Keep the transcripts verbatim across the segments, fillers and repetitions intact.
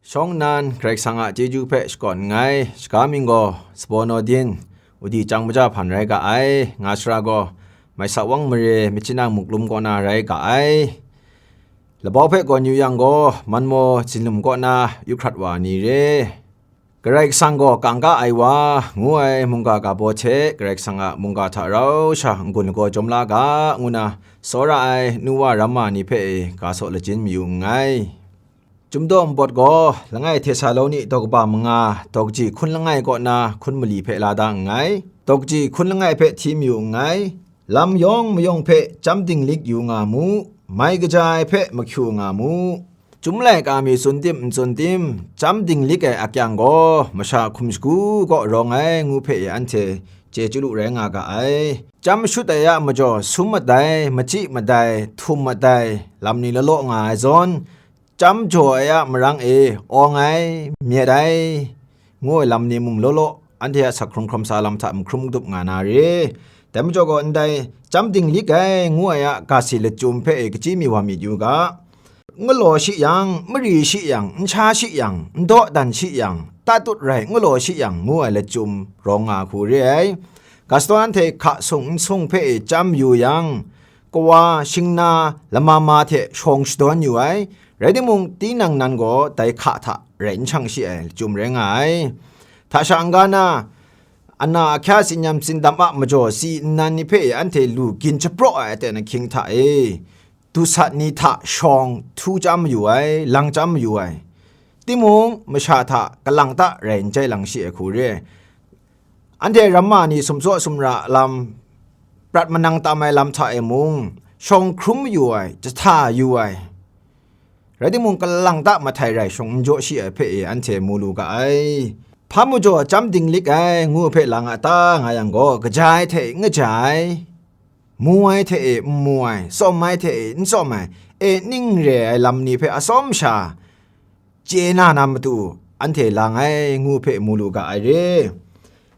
Shawng nnan Karai Kasang a chyeju hpe shakawn nngai. Shaga mying gaw Sabaw Naw Din, Udi Chyang Maja Hpan rai ga ai. Nga shara gaw Maisa Wang Mare, Machinang Muklum kaw na rai ga ai. Labau hpe gawn yu yang gaw, Manmaw Zinlum kaw na yu hkrat wa ni re. Karai Kasang gaw kangka ai wa, ngu ai mungga ga baw hte Karai Kasang a mungga hta rau sha n-gun lagaw jawm la ga, ngu na tsawra ai nu wa ramma ni hpe e ga saw lajin mayu nngai. Chyum daw npawt gaw, langai Htesaloni daw kaba manga, daw kaji hkun langai kaw na hkun mali hpe la da nngai. Daw kaji hkun langai hpe hti mayu nngai. Lam yawng mayawng hpe chyam dinglik yu nga mu, mai kaja ai hpe mahkyu nga mu. Chyum laika mi tsun tim n tsun tim, chyam dinglik ai akyang gaw masha hkum shagu kaw rawng ai ngu hpe e anhte chye chyalu rai nga ga ai. Chyam shut ai a majaw sum madai, machyi madai, htum madai, lam ni law law nga ai zawn, chyam jaw ai a marang e awng ai, myet ai, ngu ai lam ni mung law law, anhte a sak hkrung hkrum sa lam hta mahkrum madup nga na re. Dai majaw gaw ndai, chyam dinglik ai ngu ai a ga si lachyum hpe e kachyi mi wa myit yu ga. Ngalaw shi yang, mari shi yang, n sha shi yang, n dawdan shi yang, tatut rai ngalaw shi yang, ngu ai lachyum rawng nga hku re ai. Ga sadawn anhte hka sung n sung hpe e chyam yu yang, kawa, shingna, lama ma hte shawng shadawn yu ai, rai timung, tinang nan gaw dai hka hta rai n shang shi ai lachyum rai nga ai. Hta sha n-ga na, ana ahkya tsinyam tsindam a majaw si nnan ni hpe anhte lu gin shapraw ai aten ahkying hta e, dusat ni hta shawng htu chyam mayu ai, lang chyam mayu ai, timung, masha hta kalang ta rai n jai lang shi ai hku re ai. Anhte ramma ni sumtsaw sumra lam, prat manang tam ai lam hta e mung, shawng hkrum yu ai, jahta yu ai, rai timung, kalang ta mahtai rai shawng n jaw shi ai hpe e anhte mu lu ga ai. Hpa majaw chyam dinglik ai ngu hpe lang a ta nga yang gaw, kaja ai hte n kaja ai, mu ai hte e n mu ai, tsawm ai hte e n tsawm ai, e ning re ai lam ni hpe atsawm sha, chye na na matu anhte lang ai ngu hpe mu lu ga ai re.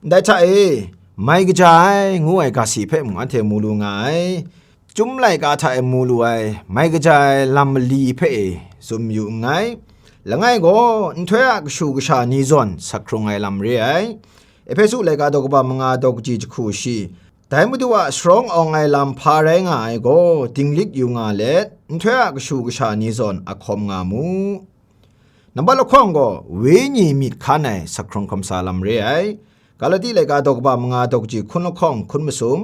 Ndai hta e, mai kaja ai ngu ai ga si hpe mung anhte mu lu nga ai. Chyum laika hta e mu lu ai, mai kaja ai lam mali hpe e tsun yu nngai. Langai gaw, nhtoi a kashu kasha ni zawn sak hkrung ai lam re ai. Ehpesu laika daw kaba manga daw kaji jahku shi, dai Madu a sharawng awng ai lam hpa rai nga ai gaw, dinglik yu nga let, nhtoi a kashu kasha ni zawn a hkawm nga mu. Nambat lahkawng gaw, wenyi myit hkan ai sak hkrung hkam sa lam re ai. Galati laika daw kaba manga daw kaji hkun lahkawng hkun masum,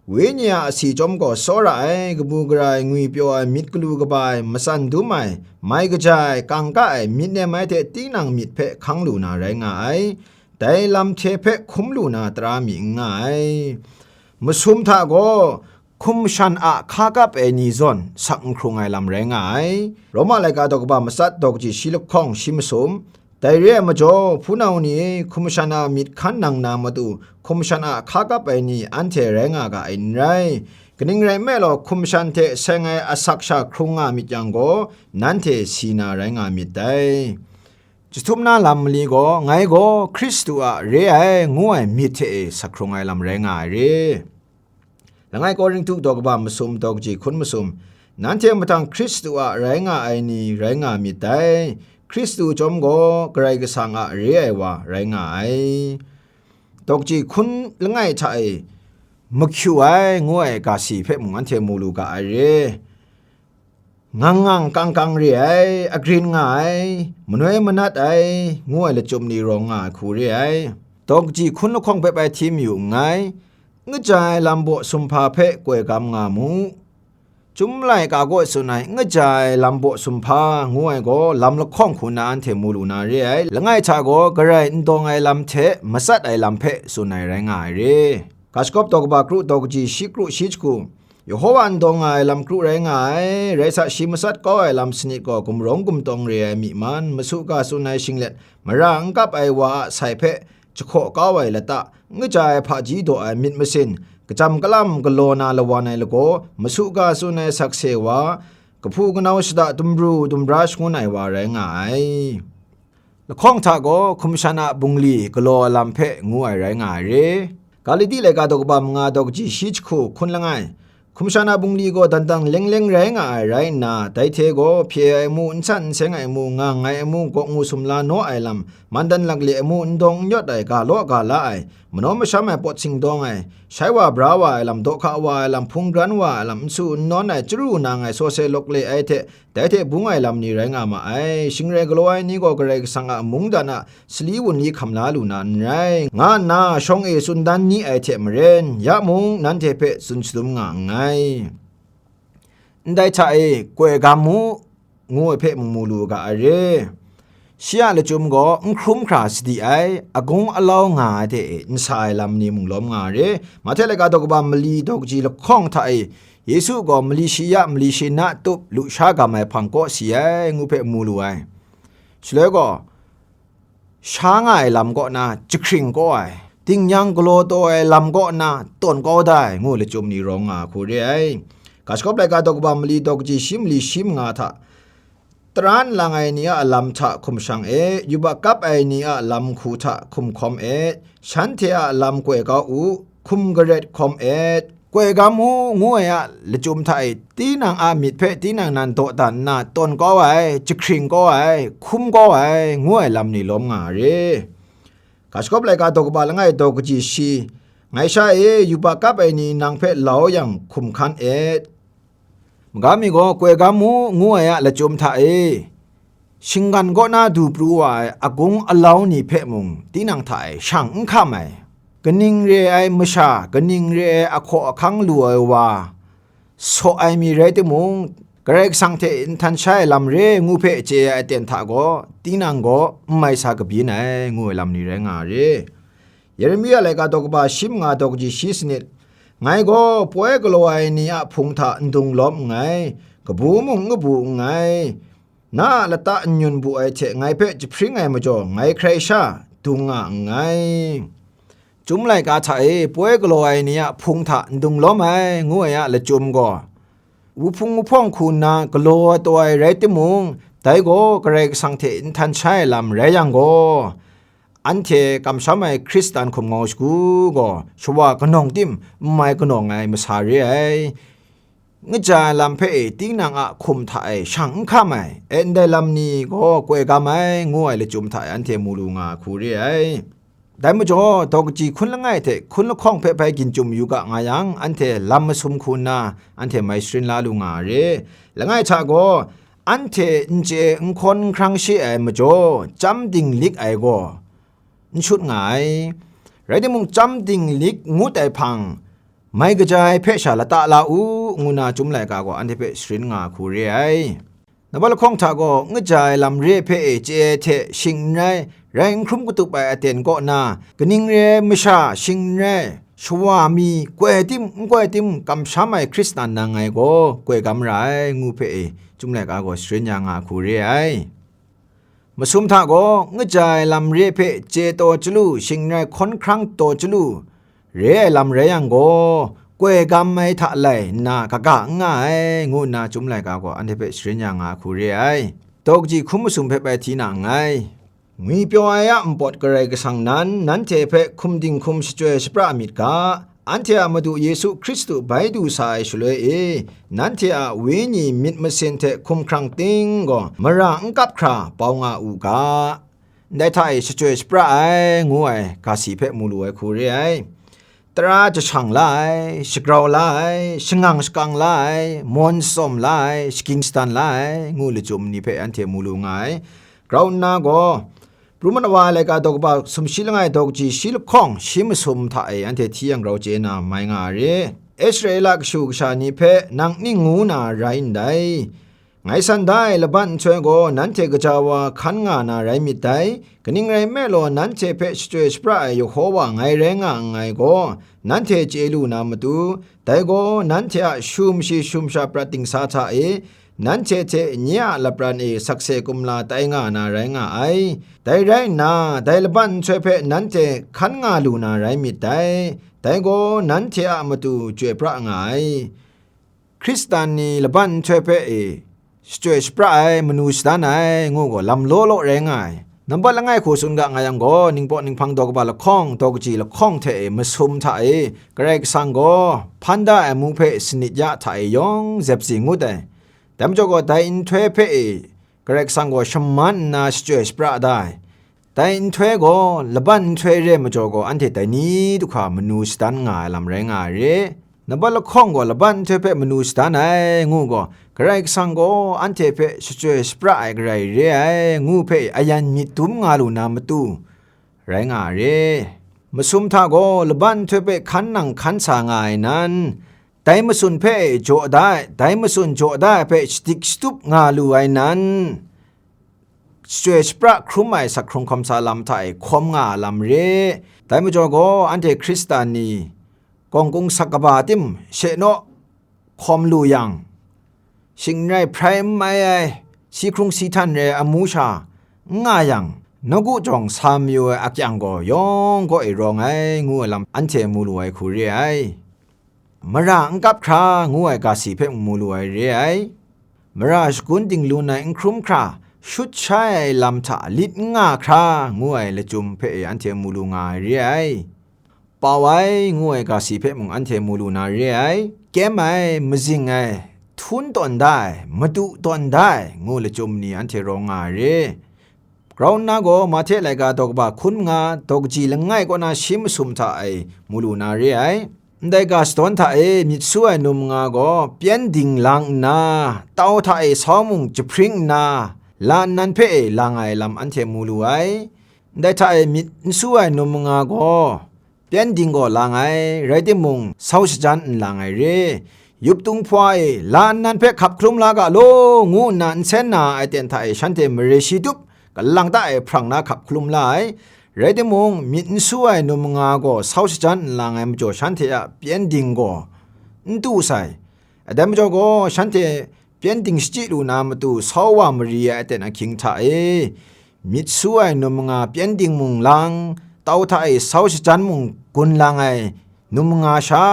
wenyi a asi chyawm gaw tsawra ai, kabu gara ai, ngwipyaw ai, myit galu kaba ai, matsan dum ai, mai kaja ai, kangka ai, myit nem ai hte tinang myit hpe hkang lu na rai nga ai. Dai lam hte hpe hkum lu na tara mi n nga ai. Masum hta gaw, hkum shan a hka kap ai ni zawn sak n hkrung ai lam rai nga ai. Roma laika daw kaba matsat daw kaji shi lahkawng shi masum, dai re ai majaw, hpunau ni e, hkum shan a myit hkan nang na matu, hkum shan a hka kap ai ni anhte rai nga ga ai n rai. Kaning rai nme law, hkum shan hte seng ai asak sha hkrung nga myit yang gaw, nanhte si na rai nga myit dai. Jahtum na lam mali gaw, ngai gaw Hkristu a re ai, ngu ai myit hte e sak hkrung ai lam rai nga ai re. Langai Korinhtu daw kaba masum daw kaji hkun masum, nanhte mahtang Hkristu a rai nga ai ni rai nga myit dai. Hkristu chyawm gaw Karai Kasang a re ai wa rai nga ai. Daw kaji hkun langai hta e mahkyu ai, ngu ai ga si hpe mung anhte mu lu ga ai re. Ngang ngang kang kang re ai, agrin nga ai, manoi manat ai, ngu ai lachyum ni rawng nga ai hku re ai. Daw kaji hkun lahkawng hpe bai hti mayu nngai, n kaja ai lam baw sumhpa hpe koi gam nga mu. Chyum laika gaw tsun ai n kaja ai lam baw sumhpa ngu ai gaw lam lahkawng hku na anhte mu lu na re ai, langai hta gaw garai n dawng ai lam hte matsat ai lam hpe tsun ai rai nga ai re. Ga shagawp daw kaba kru daw kaji shi kru shi jahku, Yehowa n dawng nga ai lam kru rai nga ai, rai sa, shi matsat kau ai lam sanit gaw gumrawng gumtawng re ai myi man, masu ga tsun ai shinglet, mara n kap ai wa a sai hpe jahkaw kau ai lata, n kaja ai hpaji daw ai myit masin, kachyam kalam galaw na lawan ai lagaw, masu ga tsun ai sakse wa, kahpu kanau shada dumru dumra shangun ai wa rai nga ai. Lahkawng hta gaw hkum shan a bungli galaw ai lam hpe ngu ai rai nga ai re. Galati laika daw kaba manga daw kaji shi jahku hkun langai, Hkum shan a bungli gaw dan dang leng leng rai nga ai rai nna, dai hte gaw hpye ai amu, n san n seng ai amu, ngang ai amu, gawk mu sumla naw ai lam, mandan lakle amu, n dawng n yawt ai, ga law ga la ai, manaw masham ai pawt singdawng ai, shai wa bra wa ai lam, daw hka wa ai lam, hpung gran wa ai lam, n su n nawn ai, chyaru nang ai, sawse lawk le ai hte, dai hte bung ai lam ni rai nga ma ai. Shingrai galaw ai ni gaw Karai Kasang a mungdan a sali wunli hkam la lu na n rai, nga nna shawng e tsun dan ni ai hte maren, ya mung nanhte hpe tsun shadum nga nngai. Ndai hta e, koi gam mu, ngu ai hpe mung mu lu ga ai re. Shi a lachyum gaw n hkrum hkra sadi ai, agung alau nga ai hte e n sa ai lam ni mung lawm nga ai re. Mahte laika daw kaba mali daw kaji lahkawng hta e, Yesu gaw mali shi ya, mali shi na tup, lusha gam ai hpang kaw si ai, ngu hpe mu lu ai. Shaloi gaw, sha nga ai lam kaw na jahkring kaw ai, dingnyang galaw taw ai lam kaw na tawn kau da ai, ngu lachyum ni rawng nga ai hku re ai. Ga shagawp laika daw kaba mali daw kaji shi mali shi manga hta, tara nlang ai ni a lam hta hkum shang e, yubak kap ai ni a lam hku hta hkum hkawm e, shanhte a lam koi kau u, hkum garet hkawm e, koi gam u, ngu ai a lachyum hta e, tinang a myit hpe tinang nan dawdan nna tawn kau ai, jahkring kau ai, hkum kau ai, ngu ai lam ni lawm nga ai re. Ga shagawp laika daw kaba langai daw kaji shi, ngai sha e, yubak kap ai ni nang hpe lau yang hkum hkan et. Maga mi gaw, koi gam mu, ngu ai a lachyum hta e, shinggan kaw na du pru wa ai agung alau ni hpe mung tinang hta e shang n hkam ai. Kaning re ai masha, kaning re ai ahkaw ahkang lu ai wa, saw ai mi rai timung, Karai Kasang hte nhtan shai ai lam re ngu hpe chye ai aten hta gaw, tinang gaw n mai sa kabyin ai, ngu ai lam ni rai nga ai re. Yeremia laika daw kaba shi manga daw kaji shi sanit, ngai gaw poi galaw ai ni a hpung hta n dung lawm nngai, kabu mung n kabu nngai, na a lata n-yun bu ai hte ngai hpe jahpring ai majaw, ngai hkrai sha dung nga nngai. Chyum laika hta e poi galaw ai ni a hpung hta n dung lawm ai, ngu ai a lachyum gaw, wuhpung wuhpawng hku nna galaw ai taw ai rai timung, dai gaw Karai Kasang hte nhtan shai ai lam rai yang gaw, anhte kamsham ai Hkristan hkum ngau shagu gaw, shawa kanawng tim n mai kanawng ai masa re ai. Ngajai lam hpe e tinang a hkum hta e shang n hkam ai, e ndai lam ni gaw koi gam ai, ngu ai lachyum hta e anhte mu lu nga ai hku re ai. Dai majaw, daw kaji hkun langai hte hkun lahkawng hpe bai ginchum yu ga nga yang, anhte lam masum hku nna anhte mai sharin la lu nga ai re. Langai hta gaw, anhte n chye n hkawn n hkrang she ai majaw, chyam dinglik ai gaw n shut nga ai. Rai timung, chyam dinglik ngut ai hpang, mai kaja ai hpe sha lata la u, ngu na Chyum laika gaw anhte hpe sharin nga ai hku re ai. Nambat lahkawng hta gaw, ngajai lam re hpe e chye ai hte shing n rai, rai n hkrum katup ai aten kaw na, kaning re ai masha shing n rai, shawa mi, koi tim, n koi tim, kamsham ai Hkristan nang ngai gaw, koi gam ra ai, ngu hpe e, Chyum laika gaw sharin ya nga ai hku re ai. Masum hta gaw, ngajai lam re hpe chye taw chyalu, shing n rai hkawn hkrang taw chyalu, re ai lam rai yang gaw, koi gam ai hta lai nna kaga n nga ai, ngu nna Chyum laika gaw anhte hpe sharin ya nga ai hku re ai. Daw kaji hkun masum hpe bai hti na nngai. Ngwipyaw ai a npawt Karai Kasang nan, nanhte hpe hkum dinghkum shachyoi shapra myit ga, anhte a Madu Yesu Hkristu bai du sa ai shaloi e, nanhte a wenyi myit masin hte hkumhkrang ting gaw mara n kap hkra bau nga u ga. Ndai hta e shachyoi shapra ai, ngu ai ga si hpe mu lu ai hku re ai. Tara jashang la ai, shagrau la ai, shangang shakang la ai, mawn tsawm la ai, shagying shadan la ai, ngu lachyum ni hpe anhte mu lu nga ai. Grau nna gaw, Pru mat wa ai laika daw kaba sumshi langai daw kaji shi lahkawng shi masum hta e anhte hti yang grau chye na mai nga ai re. Israela kashu kasha ni hpe nang ning ngu na rai ndai. Ngai san da ai laban nhtoi gaw nanhte gaja wa hkan nga na rai myit dai. Kaning rai nme law, nanhte hpe shachyoi shapra ai Yehowa ngai rai nga nngai gaw, nanhte chye lu na matu, dai gaw nanhte a shumshi shumsha prat dingsa hta e, nanhte hte nye a lapran e sakse kumla tai nga na rai nga ai. Dai rai nna, dai laban nhtoi hpe nanhte hkan nga lu na rai myit dai. Dai gaw nanhte a matu chyoi pra nga ai. Hkristan ni laban nhtoi hpe e shachyoi shapra ai, manu shadan ai, ngu gaw lam law law rai nga ai. Nambat langai hku tsun ga nga yang gaw, ningpawt ninghpang daw kaba lahkawng, daw kaji lahkawng hte e masum hta e, Karai Kasang gaw hpan da ai amu hpe sanit ya hta e yawng zepsi ngut ai. Dai majaw gaw, dai nhtoi hpe e Karai Kasang gaw shaman nna shachyoi shapra da ai. Dai nhtoi gaw, laban nhtoi re ai majaw gaw, anhte dai ni du hkra manu shadan nga ai lam rai nga ai re. Nambat lahkawng gaw, laban nhtoi hpe manu shadan ai, ngu gaw, Karai Kasang gaw anhte hpe shachyoi shapra ai garai re ai, ngu hpe ayan myit dum nga lu na matu rai nga ai re. Masum hta gaw, laban nhtoi hpe hkan nang hkan sa nga ai nan, dai matsun hpe jaw da ai, dai matsun jaw da ai hpe shadik shatup nga lu ai nan, shachyoi shapra hkrum ai sak hkrung hkawm sa lam hta e hkawm nga a lam re. Dai majaw gaw, anhte Hkristan ni, kawng kung sak kaba tim she naw hkawm lu yang, shing n rai hprai n mai ai, si hkrung si htan re ai amu sha n nga yang, nawku jawng sa mayu ai akyang gaw yawng gaw e rawng ai, ngu ai lam anhte mu lu ai hku re ai. Mara n kap hkra ngu ai ga si hpe mung mu lu ai re ai. Mara shagun ding lu nai n hkrum hkra, shut shai ai lam hta lit n nga hkra ngu ai lachyum hpe e anhte mu lu nga ai re ai. Pau ai ngu ai ga si hpe mung anhte mu lu na re ai. Kyem ai, mazing ai, htum tawn da ai, matu tawn da ai ngu lachyum ni anhte rawng nga ai re. Grau nna gaw, Mahte laika daw kaba hkun manga, daw kaji langai kaw na shi masum hta e mu lu na re ai. Ndai ga shadawn hta e myit su ai num manga gaw, pyengdin lang nna, tau hta e sau mung jahpring nna, la nnan hpe e lang ai lam anhte mu lu ai. Ndai hta e myit n su ai num manga gaw, pyengdin gaw lang ai, rai timung, sau shajan n lang ai re. Yup tung hpawa e, la nnan hpe hkap hkalum la ga law, ngu nna nsen na ai aten hta e shanhte mare shi tup, kalang ta e hprang na hkap hkalum la ai. Rai timung, myit n su ai num manga gaw sau shajan n lang ai majaw, shanhte a pyengdin gaw n tu sai. Dai majaw gaw, shanhte pyengdin shachyi lu na matu sau wa mari ai aten ahkying hta e, myit su ai num manga pyengdin mung lang, tau hta e sau shajan mung gun lang ai num manga sha,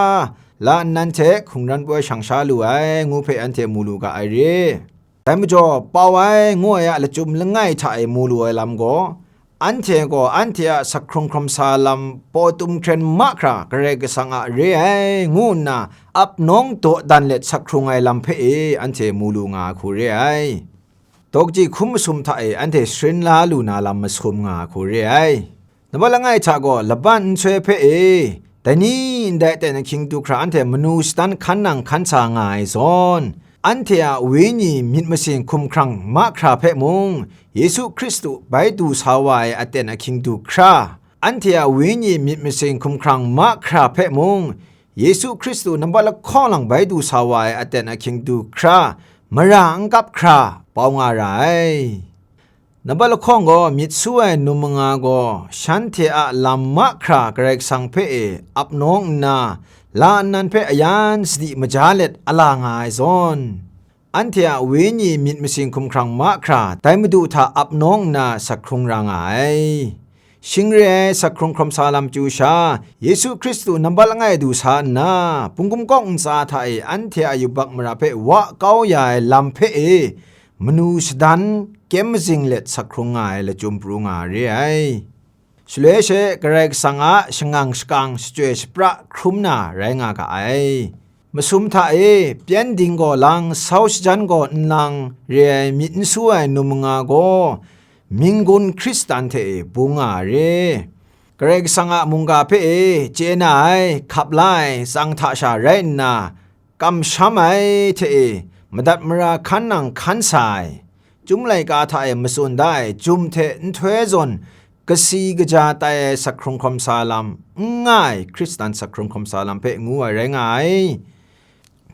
la nnan hte hkungran poi shang sha lu ai, ngu hpe anhte mu lu ga ai re. Dai majaw, pau ai ngu ai a lachyum langai hta e mu lu ai lam gaw, anhte gaw anhte a sak hkrung hkrum sa lam paw tum hkren mahkra Karai Kasang a re ai, ngu nna ap nawng dawdan let sak hkrung ai lam hpe e anhte mu lu nga ai hku re ai. Daw kaji hkum masum hta e anhte sharin la lu na lam masum nga ai hku re ai. Nambat langai hta gaw, laban nhtoi hpe e, dai ni ndai aten ahkying du hkra anhte manu shadan hkan nang hkan sa nga ai zawn, anhte a wenyi myit masin hkum hkrang mahkra hpe mung, Yesu Hkristu bai du sa wa ai aten ahkying du hkra, anhte a wenyi myit masin hkum hkrang mahkra hpe mung, Yesu Hkristu nambat lahkawng lang bai du sa wa ai aten ahkying du hkra, mara n kap hkra pau nga ra ai. Nambat lahkawng gaw myit su ai num manga gaw, shanhte a lam mahkra Karai Kasang hpe e ap nawng nna, la nnan hpe ayan sadi maja let a la nga ai zawn, anhte a wenyi myit masin hkum hkrang mahkra dai Madu hta ap nawng nna sak hkrung ra nga ai. Shing re ai sak hkrung hkrum sa lam chyu sha, Yesu Hkristu nambat langai du sa nna, Pungkum Kawng ntsa hta e anhte a yubak mara hpe wa kau ya ai lam hpe e, manu shadan, kyem mazing let sak hkrung nga ai lachyum pru nga re ai. Shaloi she Karai Kasang a shangang shakang shachyoi shapra hkrum na rai nga ga ai. Masum hta e, pyengdin gaw lang, sau shajan gaw n lang, re ai myit n su ai num manga gaw, minggun Hkristan hte e bung nga re. Karai Kasang a mungga hpe e chye na ai, hkap la ai, tsang hta sha rai nna, kamsham ai hte e, madat mara hkan nang hkan sa ai, Chyum laika hta e matsun da ai jum hte nhtoi zawn kasi kaja tai ai sak hkrung hkawm sa lam n nga ai Hkristan sak hkrung hkawm sa lam hpe ngu ai rai nga ai.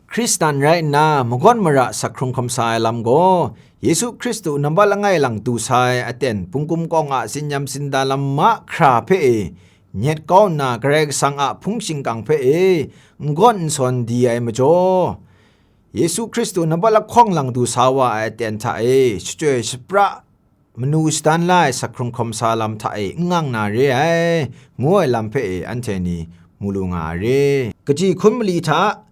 Hkristan rai nna magawt mara sak hkrung hkawm sa ai lam gaw, Yesu Hkristu nambat langai lang du sa ai aten Pungkum Kawng a tsin-yam tsinda lam mahkra hpe e nyet kau nna, Karai Kasang a hpung shingkang hpe e n gawn n sawn di ai majaw, Yesu Hkristu nambat lahkawng lang du sa wa ai aten hta e shachyoi shapra manu shadan la ai sak hkrung hkawm sa lam hta e n ngang na re ai, ngu ai lam hpe e anhte ni mu lu nga ai re. Kaji hkun mali hta,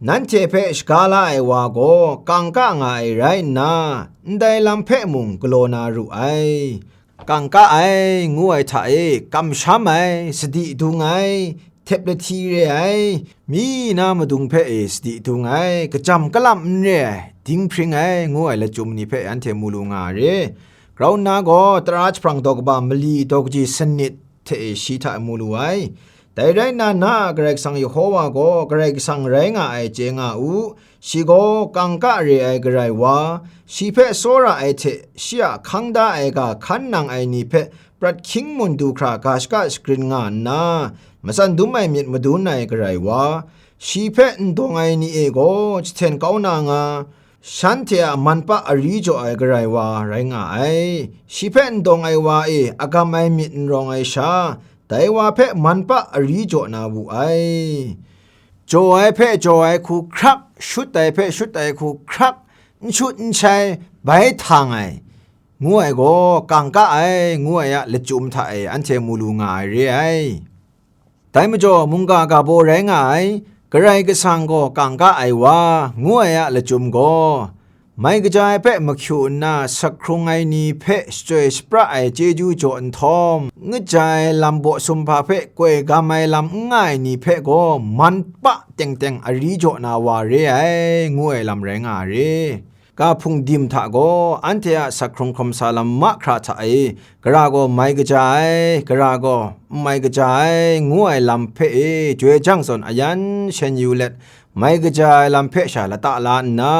nanhte hpe shaga la ai wa gaw kangka nga ai rai nna, ndai lam hpe mung galaw na ru ai. kangka ai, ngu ai hta e, kamsham ai, sadi dung ai, htep lahti re ai, mi na madung hpe e sadi dung ai, kajam kalam n re ai, dinghpring ai, ngu ai lachyum ni hpe anhte mu lu nga ai re. Grau nna gaw, tara jahprang daw kaba mali daw kaji sanit hte e shi hta mu lu ai. Dai rai nna, na a Karai Kasang Yehova gaw Karai Kasang rai nga ai chye nga u. Shi gaw kangka re ai Karai wa, shi hpe tsawra ai hte shi a hkang da ai ga hkan nang ai ni hpe prat hkying mun du hkra ga shaka shagrin nga nna, matsan dum ai myit madun ai Karai wa, shi hpe n dawng ai ni e gaw jahten kau na nga, shanhte a man pa ari jaw ai Karai wa rai nga ai. Shi hpe n dawng ai wa e agam ai myit n rawng ai sha, dai wa hpe man pa ari jaw na wu ai. Jaw ai hpe jaw ai hku hkrak, shut ai hpe shut ai hku hkrak, n shut n shai, bai htang ai, ngu ai gaw, kangka ai, ngu ai a lachyum hta e anhte mu lu nga ai re ai. Dai majaw, mungga ga baw rai nga ai, Karai Kasang gaw kangka ai wa, ngu ai a lachyum gaw, mai kaja ai hpe mahkyu nna sak hkrung ai ni hpe shachyoi shapra ai chyeju jaw nhtawm, ngajai lam baw sumhpa hpe koi gam ai lam n nga ai ni hpe gaw man pa teng teng ari jaw na wa re ai, ngu ai lam rai nga ai re. Ga hpung dim hta gaw, anhte a sak hkrung hkawm sa lam mahkra hta e, gara gaw mai kaja ai, gara gaw n mai kaja ai, ngu ai lam hpe e, joi jang zawn ayan shen yu let, mai kaja ai lam hpe sha lata la nna,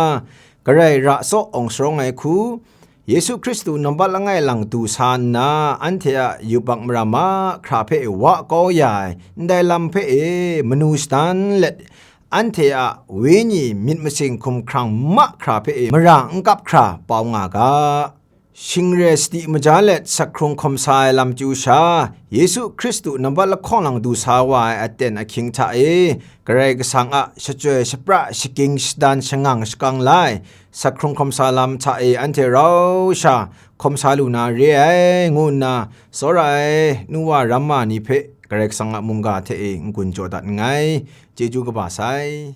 Karai ra tsaw awng sharawng ai hku, Yesu Hkristu nambat langai lang du sa nna, anhte a yubak mara mahkra hpe wa kau ya ai ndai lam hpe e manu shadan let, anhte a wenyi myit masin hkumhkrang mahkra hpe e mara n kap hkra pau nga ga. Shingre sadi maja let sak hkrung hkawm sa ai lam chyu sha, Yesu Hkristu nambat lahkawng lang du sa wa ai aten ahkying hta e, Karai Kasang a shachyoi shapra shagying shadan shangang shakang la ai, sak hkrung hkawm sa lam hta e anhte rau sha hkawm sa lu na re ai, ngu nna, tsawra ai nu wa ramma ni hpe Karai Kasang a mungga hte e n-gun jaw dat nngai. Chyeju kaba sai.